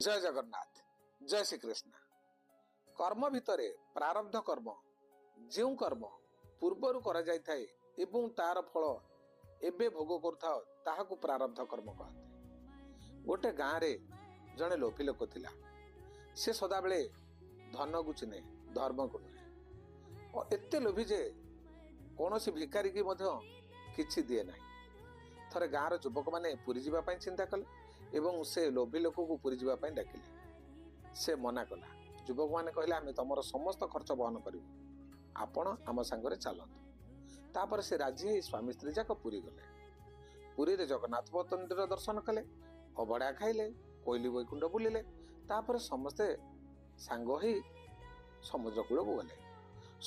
ଜୟ ଜଗନ୍ନାଥ, ଜୟ ଶ୍ରୀକୃଷ୍ଣ। କର୍ମ ଭିତରେ ପ୍ରାରବ୍ଧ କର୍ମ, ଯେଉଁ କର୍ମ ପୂର୍ବରୁ କରାଯାଇଥାଏ ଏବଂ ତାର ଫଳ ଏବେ ଭୋଗ କରୁଥାଅ, ତାହାକୁ ପ୍ରାରବ୍ଧ କର୍ମ କହନ୍ତି। ଗୋଟେ ଗାଁରେ ଜଣେ ଲୋଭୀ ଲୋକ ଥିଲା। ସେ ସଦାବେଳେ ଧନକୁ ଚିହ୍ନେ, ଧର୍ମକୁ ନୁହେଁ। ଓ ଏତେ ଲୋଭୀ ଯେ କୌଣସି ଭିକାରୀକି ମଧ୍ୟ କିଛି ଦିଏ ନାହିଁ। ଥରେ ଗାଁର ଯୁବକମାନେ ପୁରୀ ଯିବା ପାଇଁ ଚିନ୍ତା କଲେ ଏବଂ ସେ ଲୋଭୀ ଲୋକକୁ ପୁରୀ ଯିବା ପାଇଁ ଡାକିଲେ। ସେ ମନା କଲା। ଯୁବକମାନେ କହିଲେ, ଆମେ ତମର ସମସ୍ତ ଖର୍ଚ୍ଚ ବହନ କରିବୁ, ଆପଣ ଆମ ସାଙ୍ଗରେ ଚାଲନ୍ତୁ। ତାପରେ ସେ ରାଜି ହେଇ ସ୍ୱାମୀ ସ୍ତ୍ରୀ ଯାକ ପୁରୀ ଗଲେ। ପୁରୀରେ ଜଗନ୍ନାଥ ମନ୍ଦିର ଦର୍ଶନ କଲେ, ଅବଢ଼ା ଖାଇଲେ, କୋଇଲି ବୈକୁଣ୍ଠ ବୁଲିଲେ। ତାପରେ ସମସ୍ତେ ସାଙ୍ଗ ହେଇ ସମୁଦ୍ର କୂଳକୁ ଗଲେ।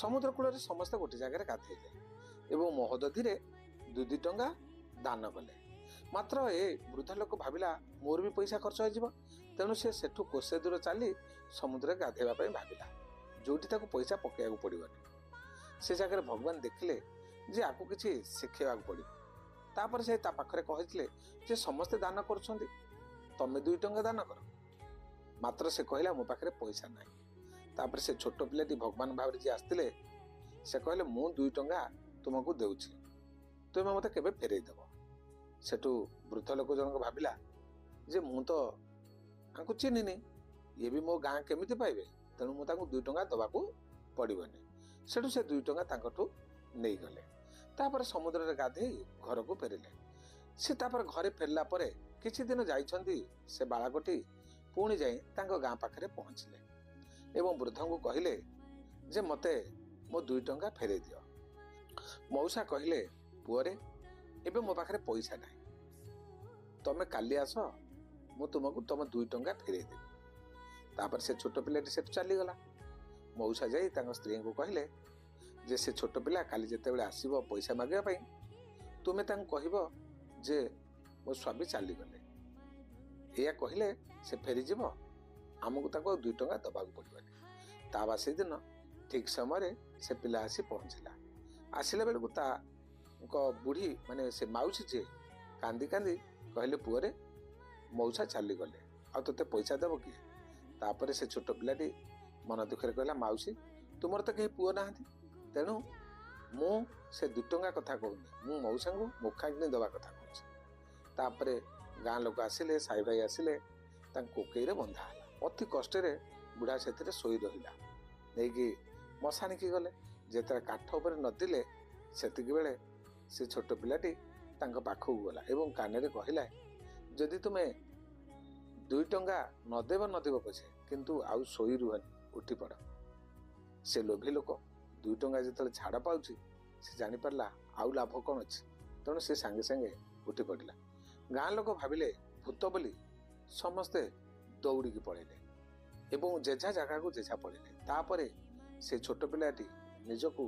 ସମୁଦ୍ର କୂଳରେ ସମସ୍ତେ ଗୋଟେ ଜାଗାରେ ଗାଧେଇଲେ ଏବଂ ମହୋଦଧିରେ 2 2 ଟଙ୍କା ଦାନ କଲେ। ମାତ୍ର ଏ ବୃଦ୍ଧ ଲୋକ ଭାବିଲା, ମୋର ବି ପଇସା ଖର୍ଚ୍ଚ ହେଇଯିବ। ତେଣୁ ସେ ସେଠୁ କୋଷେ ଦୂର ଚାଲି ସମୁଦ୍ରରେ ଗାଧେଇବା ପାଇଁ ଭାବିଲା, ଯୋଉଠି ତାକୁ ପଇସା ପକେଇବାକୁ ପଡିବନି। ସେ ଜାଗାରେ ଭଗବାନ ଦେଖିଲେ ଯେ ଆକୁ କିଛି ଶିଖେଇବାକୁ ପଡିବ। ତାପରେ ସେ ତା ପାଖରେ କହିଥିଲେ ଯେ ସମସ୍ତେ ଦାନ କରୁଛନ୍ତି, ତମେ 2 ଟଙ୍କା ଦାନ କର। ମାତ୍ର ସେ କହିଲା, ମୋ ପାଖରେ ପଇସା ନାହିଁ। ତାପରେ ସେ ଛୋଟ ପିଲାଟି ଭଗବାନ ଭାବରେ ଯିଏ ଆସିଥିଲେ, ସେ କହିଲେ, ମୁଁ 2 ଟଙ୍କା ତୁମକୁ ଦେଉଛି, ତୁମେ ମତେ କେବେ ଫେରେଇ ଦେବ? ସେଠୁ ବୃଦ୍ଧ ଲୋକ ଜଣକ ଭାବିଲା ଯେ ମୁଁ ତ ଆଙ୍କୁ ଚିହ୍ନିନି, ଇଏ ବି ମୋ ଗାଁ କେମିତି ପାଇବେ? ତେଣୁ ମୁଁ ତାଙ୍କୁ 2 ଟଙ୍କା ଦେବାକୁ ପଡ଼ିବନି। ସେଠୁ ସେ 2 ଟଙ୍କା ତାଙ୍କଠୁ ନେଇଗଲେ। ତାପରେ ସମୁଦ୍ରରେ ଗାଧେଇ ଘରକୁ ଫେରିଲେ ସେ। ତାପରେ ଘରେ ଫେରିଲା ପରେ କିଛି ଦିନ ଯାଇଛନ୍ତି, ସେ ବାଳକଟି ପୁଣି ଯାଇ ତାଙ୍କ ଗାଁ ପାଖରେ ପହଞ୍ଚିଲେ ଏବଂ ବୃଦ୍ଧଙ୍କୁ କହିଲେ ଯେ ମୋତେ ମୋ 2 ଟଙ୍କା ଫେରେଇ ଦିଅ। ମଉସା କହିଲେ, ପୁଅରେ, ଏବେ ମୋ ପାଖରେ ପଇସା ନାହିଁ, ତମେ କାଲି ଆସ, ମୁଁ ତୁମକୁ ତମ 2 ଟଙ୍କା ଫେରେଇ ଦେବି। ତାପରେ ସେ ଛୋଟ ପିଲାଟି ସେଠୁ ଚାଲିଗଲା। ମଉସା ଯାଇ ତାଙ୍କ ସ୍ତ୍ରୀଙ୍କୁ କହିଲେ ଯେ ସେ ଛୋଟ ପିଲା କାଲି ଯେତେବେଳେ ଆସିବ ପଇସା ମାଗିବା ପାଇଁ, ତୁମେ ତାଙ୍କୁ କହିବ ଯେ ମୋ ସ୍ୱାମୀ ଚାଲିଗଲେ। ଏଇଆ କହିଲେ ସେ ଫେରିଯିବ, ଆମକୁ ତାକୁ ଆଉ 2 ଟଙ୍କା ଦେବାକୁ ପଡ଼ିବନି। ତା ବାସି ଦିନ ଠିକ ସମୟରେ ସେ ପିଲା ଆସି ପହଞ୍ଚିଲା। ଆସିଲା ବେଳକୁ ତାଙ୍କ ବୁଢ଼ୀ, ମାନେ ସେ ମାଉସୀ ଯିଏ, କାନ୍ଦି କାନ୍ଦି କହିଲେ, ପୁଅରେ, ମଉସା ଚାଲିଗଲେ, ଆଉ ତୋତେ ପଇସା ଦେବ କିଏ? ତାପରେ ସେ ଛୋଟ ପିଲାଟି ମନ ଦୁଃଖରେ କହିଲା, ମାଉସୀ, ତୁମର ତ କେହି ପୁଅ ନାହାନ୍ତି, ତେଣୁ ମୁଁ ସେ 2 ଟଙ୍କା କଥା କହୁନି, ମୁଁ ମଉସାଙ୍କୁ ମୁଖାଗ୍ନି ଦେବା କଥା କହୁଛି। ତାପରେ ଗାଁ ଲୋକ ଆସିଲେ, ସାଇ ଭାଇ ଆସିଲେ, ତାଙ୍କୁ କୋକେଇରେ ବନ୍ଧା ହେଲା। ଅତି କଷ୍ଟରେ ବୁଢ଼ା ସେଥିରେ ଶୋଇ ରହିଲା। ନେଇକି ମଶାଣିକି ଗଲେ। ଯେତେବେଳେ କାଠ ଉପରେ ନଦିଲେ, ସେତିକି ବେଳେ ସେ ଛୋଟ ପିଲାଟି ତାଙ୍କ ପାଖକୁ ଗଲା ଏବଂ କାନରେ କହିଲା, ଯଦି ତୁମେ 2 ଟଙ୍କା ନଦେବ ନଦେବ ପଛେ, କିନ୍ତୁ ଆଉ ଶୋଇ ରୁହନି, ଉଠି ପଡ଼। ସେ ଲୋଭୀ ଲୋକ 2 ଟଙ୍କା ଯେତେବେଳେ ଛାଡ଼ ପାଉଛି, ସେ ଜାଣିପାରିଲା ଆଉ ଲାଭ କ'ଣ ଅଛି। ତେଣୁ ସେ ସାଙ୍ଗେ ସାଙ୍ଗେ ଉଠି ପଡ଼ିଲା। ଗାଁ ଲୋକ ଭାବିଲେ ଭୂତ ବୋଲି, ସମସ୍ତେ ଦୌଡ଼ିକି ପଳେଇଲେ ଏବଂ ଯେଝା ଜାଗାକୁ ଯେଝା ପଳେଇଲେ। ତାପରେ ସେ ଛୋଟ ପିଲାଟି ନିଜକୁ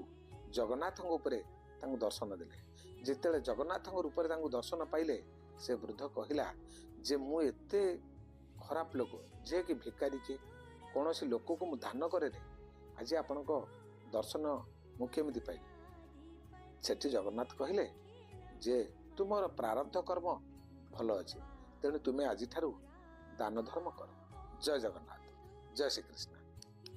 ଜଗନ୍ନାଥଙ୍କ ଉପରେ ତାଙ୍କୁ ଦର୍ଶନ ଦେଲେ। ଯେତେବେଳେ ଜଗନ୍ନାଥଙ୍କ ରୂପରେ ତାଙ୍କୁ ଦର୍ଶନ ପାଇଲେ, ସେ ବୃଦ୍ଧ କହିଲା ଯେ ମୁଁ ଏତେ ଖରାପ ଲୋକ ଯେ କି ଭିକାରୀ କି କୌଣସି ଲୋକକୁ ମୁଁ ଦାନ କରେନି, ଆଜି ଆପଣଙ୍କ ଦର୍ଶନ ମୁଁ କେମିତି ପାଇଲି? ସେଠି ଜଗନ୍ନାଥ କହିଲେ ଯେ ତୁମର ପ୍ରାରବ୍ଧ କର୍ମ ଭଲ ଅଛି, ତେଣୁ ତୁମେ ଆଜିଠାରୁ ଦାନ ଧର୍ମ କର। ଜୟ ଜଗନ୍ନାଥ, ଜୟ ଶ୍ରୀକୃଷ୍ଣ।